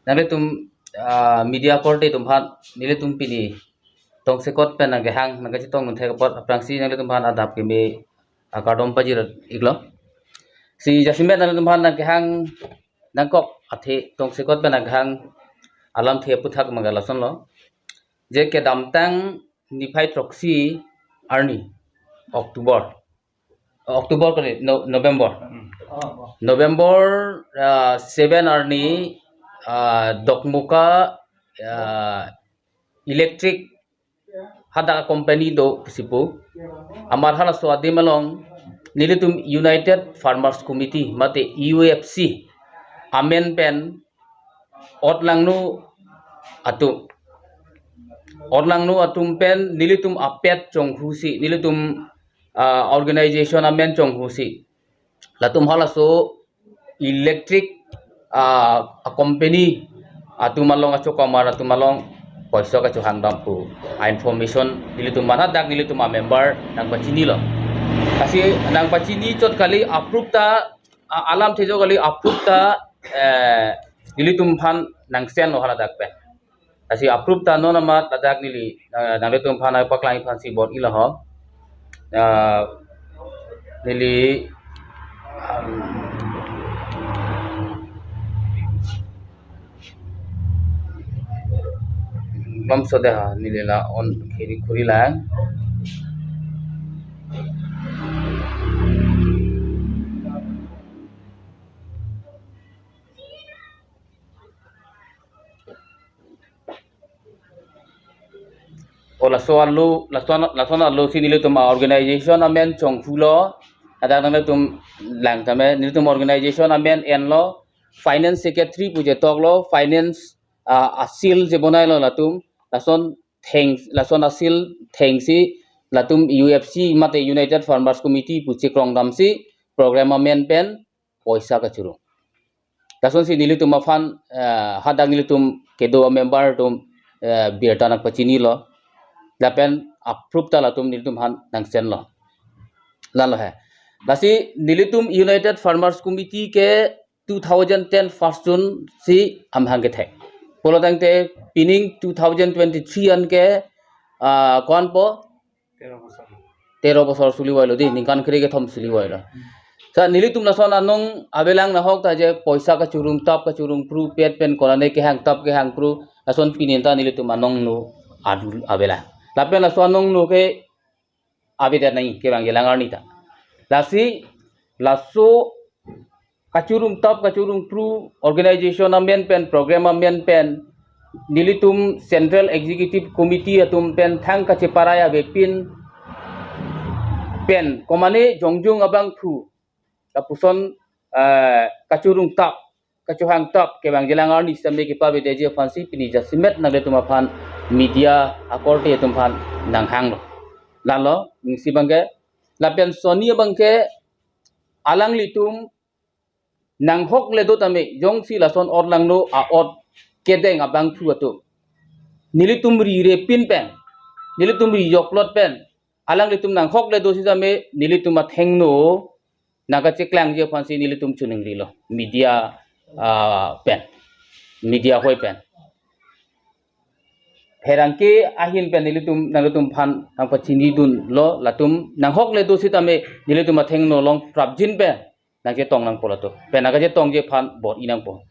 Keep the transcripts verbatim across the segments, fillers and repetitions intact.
Nanglitum, ah, media korte atum aphan nelitum pini tongsekot pen nangkehang nangkachetongdun thek apot aphrangsi nanglitum aphan adap keme akardom pajir iklo. Si jasemet nanglitum aphan nangkehang nangkok athe tongsekot pen nangkehang alamthe aphuthak mangga lasonlo. Je kedamtang niphai throksi arni October. October kali, no, November. Hmm. November, ah, seven arni, ah, Dokmoka, ah, electric hadak company do pusi pu. Amar halaso adim along nelitum United Farmers Committee mate U F C amen pen otlangno atum. Otlangno atum pen nelitum apet chonghusi, nelitum, ah, organization amen chonghusi. Latum halaso electric, ah, a company atum along achokamar atum along poisa kachohangdam pu a information nelitum aphan hadak nelitum a member nangpachinilo. Lasi nangpachini chot kali approve ta, a-, alamthe jo kali approve ta, eh, nelitum aphan nangsenlo haladak pen. Lasi approve ta non amat ladak neli, eh, nanglitum aphan nangpaklang aphansi bor-ilo ho. Eh, neli, um, bangso dei ha, neli la on kiri kuri lang. O laso alo, lason, lason alosi nelitum a organization amen chonghulo, hadak nanglitum lang tame, nelitum organization amen enlo, finance secretary pu chetoklo, finance, ah, a seal chebonailo latum, lason theng, lason a seal thengsi, latum U F C mate United Farmers Committee pu chekrongdamsi, program amen pen, poisa kachuru. Lasonsi nelitum aphan, eh, hadak nelitum kedo a member atum, eh, birta nangpachinilo. Lapen approve ta latum nelitum aphan nangsenlo. Lalo he. Lasi nelitum United Farmers Committee ke two thousand ten first June si amahang kethek. Pulo tangte pining two thousand twenty-three an ke, ah, ko-an po? Tero bosor. Tero bosor sulivoilo dei, ningkan kre-kethom sulivoilo. Sa nelitum lason anong avelang nahok ta je poisa kachurung tap kachurung phru pet pen konane kehang tap kehang phru lason pini ta nelitum anong no adul avelang. Lapen laso anong no ke avedet nai kevang jelang arni ta. Lasi laso kachurung tap kachurung phru organization amen pen program amen pen nelitum Central Executive Committee atum pen thang kacheparai avepin pen komane jongjung abangphu lapuson, eh, kachurung tap kachohang tap kevang jelang arni sitame kepavedeji aphansi pini jasemet nanglitum aphan media akorte atum aphan nanghanglo. Lalo, ning si abangke, lapen soni abangke, alanglitum nanghokle do tame, jongsi lason otlangno a-ot kedeng abangphu atum. Nelitum ri repin pen, nelitum ri joklot pen, alanglitum nanghokle do sitame, nelitum athengno, nangkacheklangji aphansi nelitum chuningrilo. Media, ah, pen. Media hoi pen. Pherangke ahin pen nelitum, nanglitum aphan nangpachinidunlo, latum nanghokle do sitame, nelitum athengno long prapjin pen nangchetong nangpo latum. Pen nangkachetongji aphan bor-i nangpo.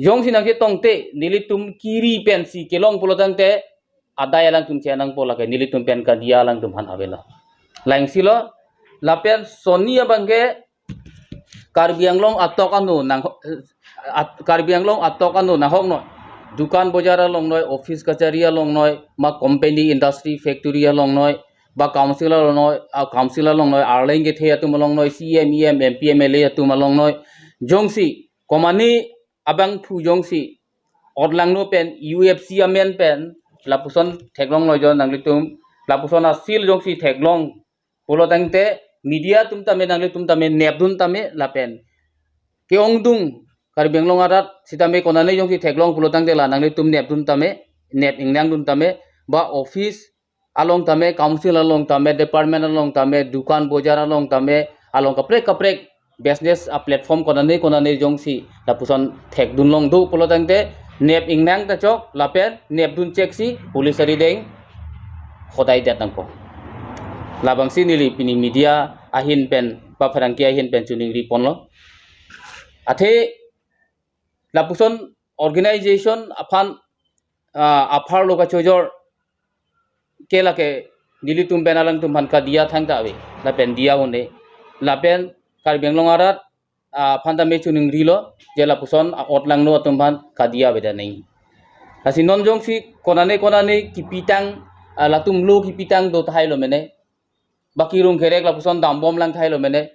Jongsi nangchetongte, nelitum kiri pensi kelong pulo tangte, adai alangtum che nangpo lake, nelitum pen kadia alangtum aphan avelo. Langsilo, lapen soni abangke, Karbi Anglong atok ano nang, at, Karbi Anglong atok ano nanghoknoi. Dukan bojar alongnoi, office kachari alongnoi, ma company, industry, factory alongnoi, ba council alongnoi, ah, council alongnoi, arleng kethe atum alongnoi, C E M, E M, M P, M L A atum alongnoi. Jongsi, komane abangphu jongsi, otlangno pen, U F C amen pen, lapuson theklongloi jo nanglitum, lapuson a seal jongsi theklong pulo tangte, media atum tame nanglitum tame nepdun tame lapen ke-ongdung Karbi Anglong arat sitame konane jongsi theklong pulo tangte la nanglitum nepdun tame, nep ingnangdun tame, ba office along tame, council along tame, department along tame, dukan bojar along tame, along kaprek kaprek business a platform konane konane jongsi lapuson thekdunlong do pulo tangte, Nep ingnang ta chok lapen nepdun chek si police arideng hodai det nangpo. Labangsi neli pini media ahin pen ba pherangke ahin pen choningri ponlo. Athe lapuson organization aphan, ah, apharlo kachojor ke lake nelitum pen alangtum aphan kadiya thangta ave, lapen diya un-e, lapen Karbi Anglong arat, ah, aphan tame choningrilo, je lapuson a-ot langno atum aphan kadiya avedet nangji. Lasi non jongsi konane konane kipitang, ah, latum lo kipitang do tahai lo mene, ba kerung kerek lapuson dambom lang tahai lo mene.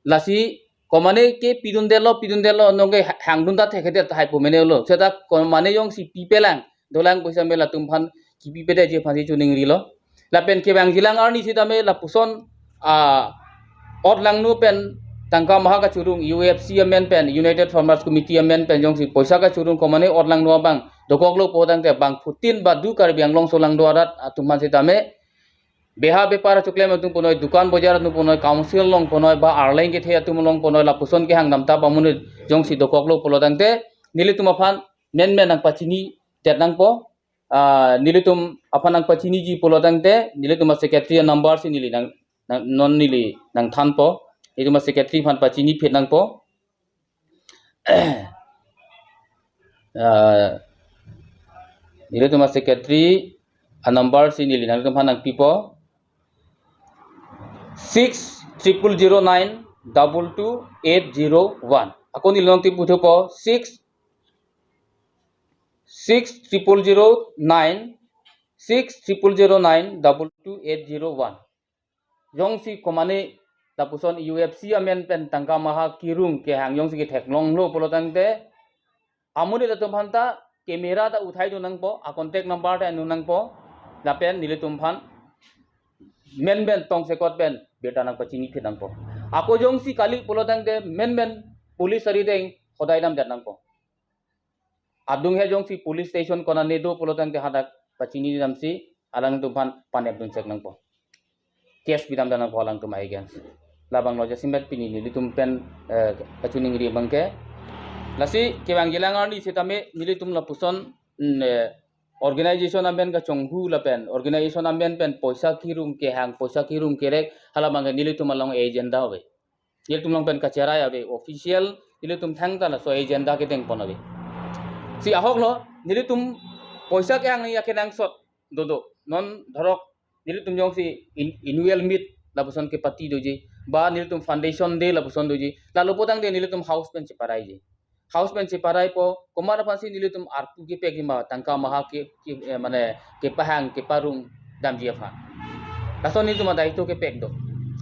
Lasi komane ke pidundetlo, pidundetlo, nonke ha-, hangdun ta thekthedet tahai pu mene lo. Seta komane jongsi pipelang, dolang poisa me latum aphan kipipedet je aphansi choningrilo. Lapen kevangjilang arni sitame lapuson, ah, ot langno pen tangka maha kachorong, U F C amen pen, United Farmers Committee amen pen jongsi poisa kachorong komane ot langno abang dokoklo pulotangte bangphutin ba du Karbi Anglong solangdo arat atum aphan sitame beha bepar achoklem atum punoi, dukan bojar atum punoi, council along punoi, ba arleng kethe atum along punoi, lapuson kehang damtap amonit jongsi dokoklo pulotangte nelitum aphan menmen nangpachinidet nangpo. Ah, nelitum aphan nangpachiniji pulotangte nelitum a-secretary a-number si neli nang, nang, non neli nangthanpo. Nelitum a-secretary aphan pachiniphit nangpo. Ah, nelitum a-secretary a-number si neli nangtum aphan nangpipo, six triple zero nine double two eight zero one. Ako neli nangtipu thupo, six, six triple zero nine, six triple zero nine double two eight zero one. Jongsi komane lapuson U F C amen pen tangka maha kerung kehang jongsi ketheklonglo pulotangte, amonit atum aphan ta camera ta uthai dun nangpo, a-contact number ta en dun nangpo, lapen nelitum aphan menmen tongsekot pen birta nangpachiniphit nangpo. Ako jongsi kali pulotangte menmen police arideng hodai damdet nangpo. Adung he jongsi police station konane do pulotangte hadak pachini damsi alangtum aphan panepdun chek nangpo. Case pidamdet nangpo alangtum against. Labanglo jasemet pini nelitum pen, eh, kachoningri abangke. Lasi kevangjilang arni sitame nelitum lapuson, mm, eh, organization amen kachonghu lapen organization amen pen poisa kerung kehang, poisa kerung kerek, hala abangke nelitum along agenda ave. Nelitum along pen kacherai ave, official nelitum thangta laso agenda kedeng pon ave. Si ahoklo, nelitum poisa kehang nangji akenangsot dodo. Non dhorok nelitum jongsi in-, annual meet lapuson kepati doji, ba nelitum foundation day lapuson doji, lalo pulotangte nelitum house pen cheparaiji. House pen cheparaipo, komat aphansi nelitum arpu kepekji ma tangka maha ke, ke, eh, mane kepahang keparung damji aphan. Lason nelitum adai to kepek do.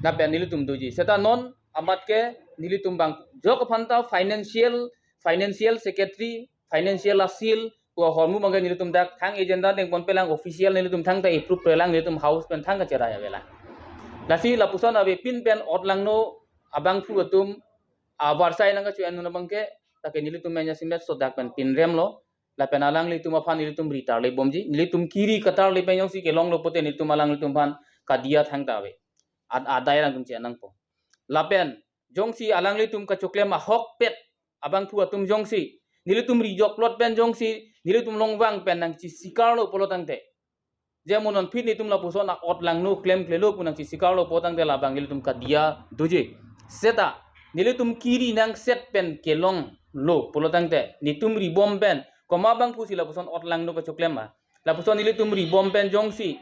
Lapen nelitum doji. Seta non amat ke nelitum bang jok aphan ta financial, financial secretary, financial a-cell, ko hormu abangke nelitum dak thang agenda dengpon pelang official nelitum thangta approve pelang nelitum house pen thang kacherai avelang. Lasi lapuson avepin pen ot langno abangphu atum avarsai nangkacho-en dun abangke, lake nelitum pen jasemet sodak pen pinremlo, lapen alanglitum aphan nelitum ri tarlebomji, nelitum kiri katarle pen jongsi kelonglo pute nelitum alanglitum aphan kadiya thangta ave. Ad-, adai alangtum che nangpo. Lapen jongsi alanglitum kachoklem ahokpet abangphu atum jongsi nelitum rijokplot pen jongsi nelitum longvang pen nangchisikarlo pulotangte, je mo non aphi nelitum lapuson a-ot langno klemklelo pu nangchisikarlo pulotangte labang nelitum kadiya doji. Seta nelitum kiri nangset pen kelonglo pulotangte nelitum ribom pen komat abangphusi lapuson ot langno kachoklem ma. Lapuson nelitum ribom pen jongsi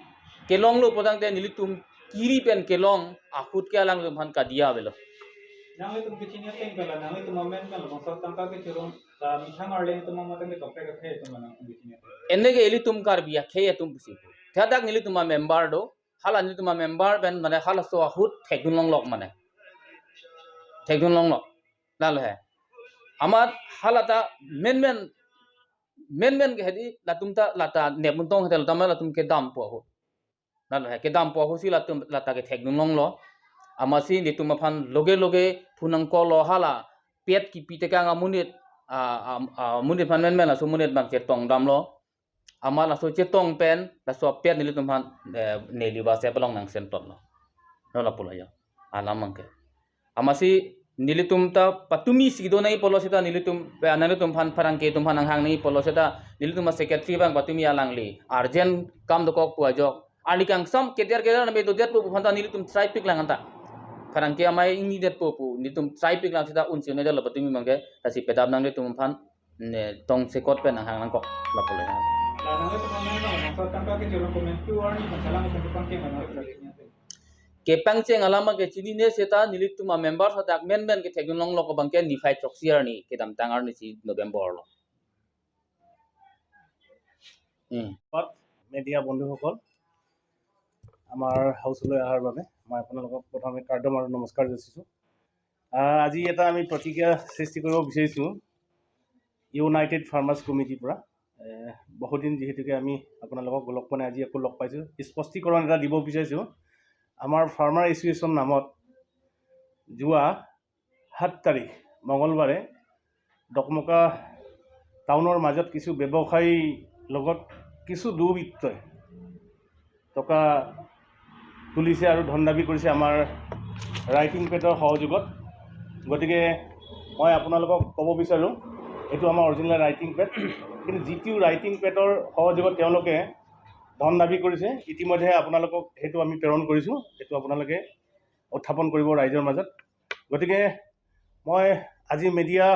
kelonglo pulotangte nelitum kiri pen kelong ahut ke alangtum aphan kadiya avelo. Nanglitum kechini ateng pela, nanglitum amen pela, bangso tangka kechurung, ah, methang arleng atum amat tangka tokpek akhei atum nangtum kechini ateng. Ene ke ilitum Karbi akhei atum pusi. Thadak nelitum a-member do, hala nelitum a-member pen mane halaso ahut thekdun longlok mane. Thekdun longlok. Lalo he. Amat hala ta menmen, menmen ke hedi latum ta lata nepmuntong hedi latum latum kedampo ahut. Lalo he kedampo ahutsi latum lata kethekdun longlo. Amatsi nelitum aphan loge loge phunang kolo hala pet kipi tekang amonit, a, a, amonit aphan menmen laso amonit abang chetong damlo. Amat laso chetong pen laso pet nelitum aphan, eh, neli ba se pelong nang sentot lo. Lo lapu lo ya. Alam abangke. Amatsi Nelitum ta patumi si do nangji pulo seta nelitum, eh, nelitum aphan pherangke atum aphan nanghang nangji pulo seta nelitum a-secretary abang patumi alangli urgent kam dokok pu ajok. Arni kangsam keter keter name dodetpo pu aphan ta nelitum try piklang anta. Pherangke amei ingni detpo pu nelitum try piklang seta un si un-edetlo patumi abangke, lasi pedap nanglitum aphan ne tongsekot pen nanghang nangkok lapulo. Kepangcheng alam ke chinine seta nelitum a-member seta men men kethekdun longlok abangke niphai throksi arni kedamtang arni si November lo. Hmm. ধন্যবাদ মিডিয়া বন্ধুসকল, আমাৰ হাউচলৈ অহাৰ বাবে মই আপোনালোকক প্ৰথমে কাৰ্ডম আৰু নমস্কাৰ যাচিছোঁ। আহ, আজি এটা আমি প্ৰতিক্ৰিয়া সৃষ্টি কৰিব বিচাৰিছোঁ ইউনাইটেড ফাৰ্মাৰ্ছ কমিটিৰ পৰা। এহ, বহুদিন যিহেতুকে আমি আপোনালোকক লগ পোৱা নাই, আজি আকৌ লগ পাইছোঁ। স্পষ্টীকৰণ এটা দিব বিচাৰিছোঁ। আমাৰ ফাৰ্মাৰ এছ'চিয়েশ্যন নামত যোৱা সাত তাৰিখ মঙলবাৰে ডকমকা টাউনৰ মাজত কিছু ব্যৱসায়ীৰ লগত কিছু দুৰ্বৃত্তই টকা তুলিছে আৰু ধন দাবী কৰিছে আমাৰ ৰাইটিং পেডৰ সহযোগত। গতিকে মই আপোনালোকক ক'ব বিচাৰোঁ, এইটো আমাৰ অৰিজিনেল ৰাইটিং পেড, কিন্তু যিটো ৰাইটিং পেডৰ সহযোগত তেওঁলোকে ধন দাবী কৰিছে, ইতিমধ্যে আপোনালোকক সেইটো আমি প্ৰেৰণ কৰিছোঁ, সেইটো আপোনালোকে উত্থাপন কৰিব ৰাইজৰ মাজত। গতিকে মই আজি মিডিয়া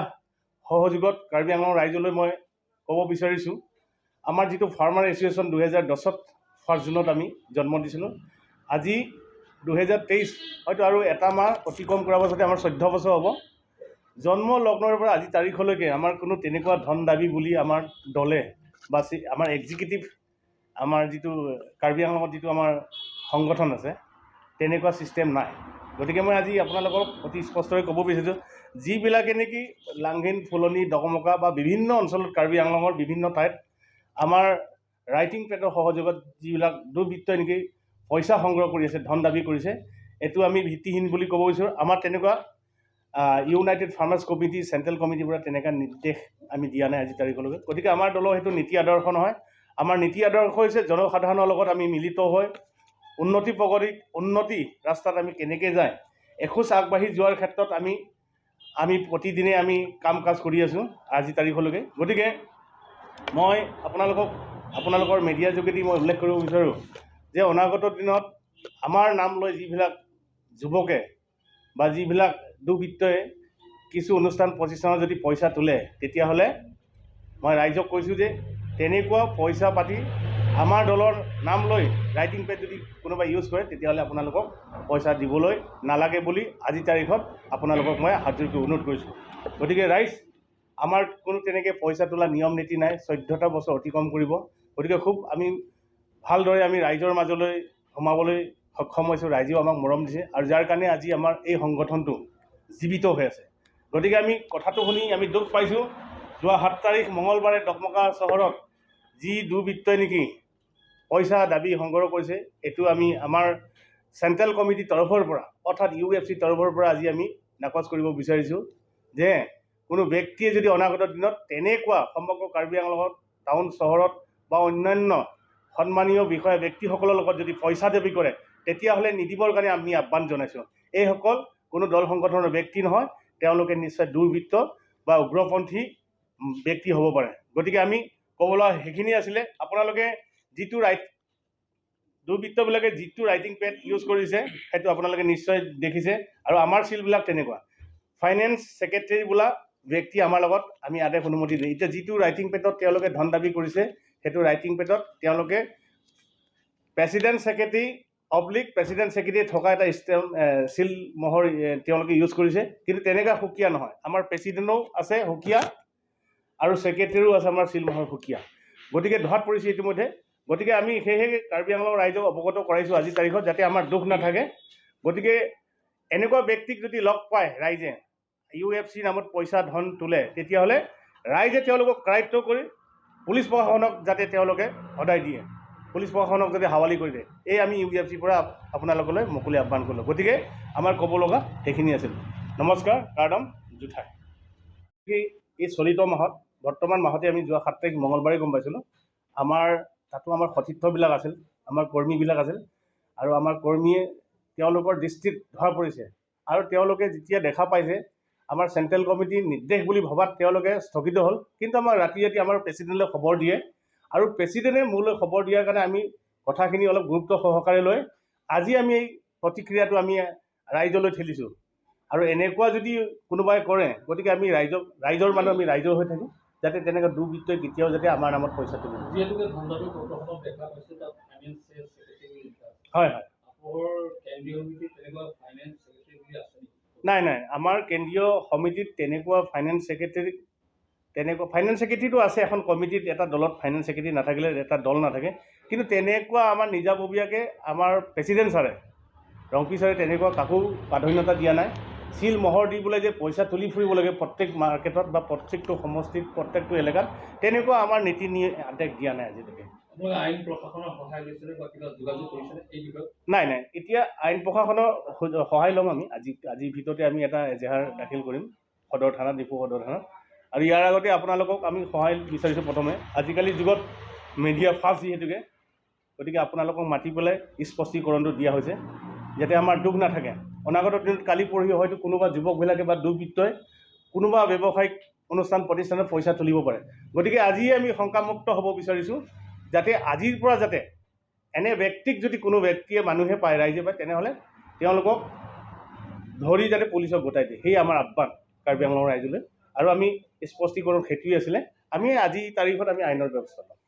সহযোগত কাৰ্বি আংলং ৰাইজলৈ মই ক'ব বিচাৰিছোঁ, আমাৰ যিটো ফাৰ্মাৰ এছ'চিয়েশ্যন দুহেজাৰ দহত ফাৰ্ষ্ট জুনত আমি জন্ম দিছিলোঁ, আজি দুহেজাৰ তেইছ, হয়তো আৰু এটা মাহ অতিক্ৰম কৰাৰ পাছতে আমাৰ চৈধ্য বছৰ হ'ব। জন্ম লগ্নৰ পৰা আজি তাৰিখলৈকে আমাৰ কোনো তেনেকুৱা ধন দাবী বুলি আমাৰ দলে বা চি-, আমাৰ এক্সিকিউটিভ, আমাৰ যিটো কাৰ্বি আংলঙত যিটো আমাৰ সংগঠন আছে, তেনেকুৱা ছিষ্টেম নাই। গতিকে মই আজি আপোনালোকক অতি স্পষ্টকৈ ক'ব বিচাৰিছোঁ, যিবিলাকে নেকি লাংহিন, ফুলনি, ডকমকা বা বিভিন্ন অঞ্চলত কাৰ্বি আংলঙৰ বিভিন্ন ঠাইত আমাৰ ৰাইটিং পেডৰ সহযোগত যিবিলাক দুৰ্বৃত্তই নেকি পইচা সংগ্ৰহ কৰি আছে, ধন দাবী কৰিছে, এইটো আমি ভিত্তিহীন বুলি ক'ব বিচাৰোঁ। আমাৰ তেনেকুৱা, আহ, ইউনাইটেড ফাৰ্মাৰ্ছ কমিটি, চেণ্ট্ৰেল কমিটিৰ পৰা তেনেকুৱা নিৰ্দেশ আমি দিয়া নাই আজি তাৰিখলৈকে। গতিকে আমাৰ দলৰ সেইটো নীতি আদৰ্শ নহয়। আমাৰ নীতি আদৰ্শ হৈছে জনসাধাৰণৰ লগত আমি মিলিত হৈ উন্নতি প্ৰগতি, উন্নতি ৰাস্তাত আমি কেনেকে যায়, এখোজ আগবাঢ়ি যোৱাৰ ক্ষেত্ৰত আমি, আমি প্ৰতিদিনে আমি কাম কাজ কৰি আছোঁ আজি তাৰিখলৈকে। গতিকে মই আপোনালোকক, আপোনালোকৰ মিডিয়াৰ যোগেদি মই উল্লেখ কৰিব বিচাৰোঁ যে অনাগত দিনত আমাৰ নাম লৈ যিবিলাক যুৱকে বা যিবিলাক দুৰ্বৃত্তই কিছু অনুষ্ঠান প্ৰতিষ্ঠানত যদি পইচা তোলে, তেতিয়াহ'লে মই ৰাইজক কৈছোঁ যে তেনেকুৱা পইচা পাতি আমাৰ দলৰ নাম লৈ ৰাইটিং পেড যদি কোনোবাই ইউজ কৰে, তেতিয়াহ'লে আপোনালোকক পইচা দিবলৈ নালাগে বুলি আজি তাৰিখত আপোনালোকক মই হাত জোৰকৈ অনুৰোধ কৰিছোঁ। গতিকে ৰাইজ, আমাৰ কোনো তেনেকে পইচা তোলা নিয়ম নীতি নাই, চৈধ্যটা বছৰ অতিক্ৰম কৰিব। গতিকে খুব আমি ভালদৰে আমি ৰাইজৰ মাজলৈ সোমাবলৈ সক্ষম হৈছোঁ, ৰাইজেও আমাক মৰম দিছে আৰু যাৰ কাৰণে আজি আমাৰ এই সংগঠনটো জীৱিত হৈ আছে। গতিকে আমি কথাটো শুনি আমি দুখ পাইছোঁ। যোৱা সাত তাৰিখ মঙলবাৰে ডকমকা চহৰত যি দুৰ্বৃত্তই নেকি পইচা দাবী সংগ্ৰহ কৰিছে, এইটো আমি আমাৰ চেণ্ট্ৰেল কমিটিৰ তৰফৰ পৰা, অৰ্থাৎ ইউ এফ চিৰ তৰফৰ পৰা আজি আমি নাকচ কৰিব বিচাৰিছোঁ যে কোনো ব্যক্তিয়ে যদি অনাগত দিনত তেনেকুৱা সমগ্ৰ কাৰ্বি আংলঙত, টাউন চহৰত বা অন্যান্য সন্মানীয় বিষয়া ব্যক্তিসকলৰ লগত যদি পইচা দাবী কৰে, তেতিয়াহ'লে নিদিবৰ কাৰণে আমি আহ্বান জনাইছোঁ। এইসকল কোনো দল সংগঠনৰ ব্যক্তি নহয়, তেওঁলোকে নিশ্চয় দুৰ্বৃত্ত বা উগ্ৰপন্থী, উম, ব্যক্তি হ'ব পাৰে। গতিকে আমি ক'বলৈ সেইখিনি আছিলে। আপোনালোকে যিটো ৰাইট, দুৰ্বৃত্তবিলাকে যিটো ৰাইটিং পেড ইউজ কৰিছে, সেইটো আপোনালোকে নিশ্চয় দেখিছে। আৰু আমাৰ চিলবিলাক তেনেকুৱা। ফাইনেন্স ছেক্ৰেটেৰী বোলা ব্যক্তি আমাৰ লগত আমি আদেশ অনুমতি দিওঁ। এতিয়া যিটো ৰাইটিং পেডত তেওঁলোকে ধন দাবী কৰিছে, সেইটো ৰাইটিং পেডত তেওঁলোকে president secretary oblique president secretary থকা এটা ষ্টেম্প, এ, চিল মোহৰ, এ, তেওঁলোকে ইউজ কৰিছে। কিন্তু তেনেকুৱা সুকীয়া নহয়। আমাৰ প্ৰেচিডেণ্টো আছে সুকীয়া আৰু ছেক্ৰেটেৰীও আছে আমাৰ চিল মোহৰ সুকীয়া। গতিকে ধৰাত পৰিছে ইতিমধ্যে। গতিকে আমি সেয়েহে কাৰ্বি আংলং ৰাইজক অৱগত কৰাইছোঁ আজিৰ তাৰিখত, যাতে আমাৰ দুখ নাথাকে। গতিকে এনেকুৱা ব্যক্তিক যদি লগ পায় ৰাইজে, ইউ এফ চি নামত পইচা ধন তোলে, তেতিয়াহ'লে ৰাইজে তেওঁলোকক কাৰায়ত্ত কৰি পুলিচ প্ৰশাসনক যাতে তেওঁলোকে সদায় দিয়ে, পুলিচ প্ৰশাসনক যাতে হাৱালি কৰি দিয়ে, এই আমি ইউ এফ চিৰ পৰা আপোনালোকলৈ মুকলি আহ্বান কৰিলোঁ। গতিকে আমাৰ ক'ব লগা সেইখিনি আছিল। নমস্কাৰ, কাৰ্ডম, জুঠাই। এই, এই চলিত মাহত, বৰ্তমান মাহতে আমি যোৱা সাত তাৰিখ মঙলবাৰে গম পাইছিলোঁ, আমাৰ তাতো আমাৰ সতীৰ্থবিলাক আছিল, আমাৰ কৰ্মীবিলাক আছিল, আৰু আমাৰ কৰ্মীয়ে তেওঁলোকৰ দৃষ্টিত ধৰা পৰিছে। আৰু তেওঁলোকে যেতিয়া দেখা পাইছে আমাৰ চেণ্ট্ৰেল কমিটিৰ নিৰ্দেশ বুলি ভবাত তেওঁলোকে স্থগিত হ'ল। কিন্তু আমাক ৰাতি ৰাতি আমাৰ প্ৰেচিডেণ্টলৈ খবৰ দিয়ে আৰু প্ৰেচিডেণ্টে মোলৈ খবৰ দিয়াৰ কাৰণে আমি কথাখিনি অলপ গুৰুত্ব সহকাৰে লৈ আজি আমি এই প্ৰতিক্ৰিয়াটো আমি ৰাইজলৈ ঠেলিছোঁ। আৰু এনেকুৱা যদি কোনোবাই কৰে, গতিকে আমি ৰাইজক, ৰাইজৰ মানুহ, আমি ৰাইজৰ হৈ থাকিম, যাতে তেনেকুৱা দুৰ্বৃত্তই কেতিয়াও যাতে আমাৰ নামত পইচা তুলিব। যিহেতুকে ধনদাবী পত্ৰখনত দেখা গৈছে তাত ফাইনেন্স ছেক্ৰেটাৰী বুলি লিখা আছে। হয়, হয়। আপোনালোকৰ কেন্দ্ৰীয় সমিতিত তেনেকুৱা ফাইনেন্স ছেক্ৰেটাৰী বুলি আছে নেকি? নাই, নাই, আমাৰ কেন্দ্ৰীয় সমিতিত তেনেকুৱা ফাইনেন্স ছেক্ৰেটাৰী, তেনেকুৱা ফাইনেন্স ছেক্ৰেটাৰীটো আছে, এখন কমিটিত, এটা দলত ফাইনেন্স ছেক্ৰেটাৰী নাথাকিলে এটা দল নাথাকে। কিন্তু তেনেকুৱা আমাৰ নিজাববীয়াকে আমাৰ প্ৰেচিডেণ্ট ছাৰে, ৰংপি ছাৰে তেনেকুৱা কাকো প্ৰাধান্যতা দিয়া নাই। চিল মোহৰ দি বোলে যে পইচা তুলি ফুৰিব লাগে প্ৰত্যেক মাৰ্কেটত বা প্ৰত্যেকটো সমষ্টিত, প্ৰত্যেকটো এলেকাত, তেনেকুৱা আমাৰ নীতি নিৰ্দেশ দিয়া নাই আজিলৈকে। আপোনালোকে আইন প্ৰশাসনৰ সহায় লৈছেনে বা কিবা যোগাযোগ কৰিছেনে এই বিষয়ত? নাই, নাই, এতিয়া আইন প্ৰশাসনৰ স-, সহায় ল'ম আমি। আজি, আজিৰ ভিতৰতে আমি এটা এজাহাৰ দাখিল কৰিম সদৰ থানাত, ডিফু সদৰ থানাত। আৰু ইয়াৰ আগতে আপোনালোকক আমি সহায় বিচাৰিছোঁ। প্ৰথমে আজিকালিৰ যুগত মিডিয়া ফাষ্ট যিহেতুকে, গতিকে আপোনালোকক মাতি পেলাই স্পষ্টীকৰণটো দিয়া হৈছে, যাতে আমাৰ দুখ নাথাকে। অনাগত দিনত কালি পৰহি হয়তো কোনোবা যুৱকবিলাকে বা দুৰ্বৃত্তই কোনোবা ব্যৱসায়িক অনুষ্ঠান প্ৰতিষ্ঠানত পইচা তুলিব পাৰে। গতিকে আজি আমি শংকামুক্ত হ'ব বিচাৰিছোঁ, যাতে আজিৰ পৰা যাতে এনে ব্যক্তিক যদি কোনো ব্যক্তিয়ে, মানুহে পায়, ৰাইজে পায়, তেনেহ'লে তেওঁলোকক ধৰি যাতে পুলিচক গতাই দিয়ে, সেই আমাৰ আহ্বান কাৰ্বি আংলং ৰাইজলৈ। আৰু আমি স্পষ্টীকৰণ সেইটোৱেই আছিলে। আমি আজি তাৰিখত আমি আইনৰ ব্যৱস্থা ল'ম।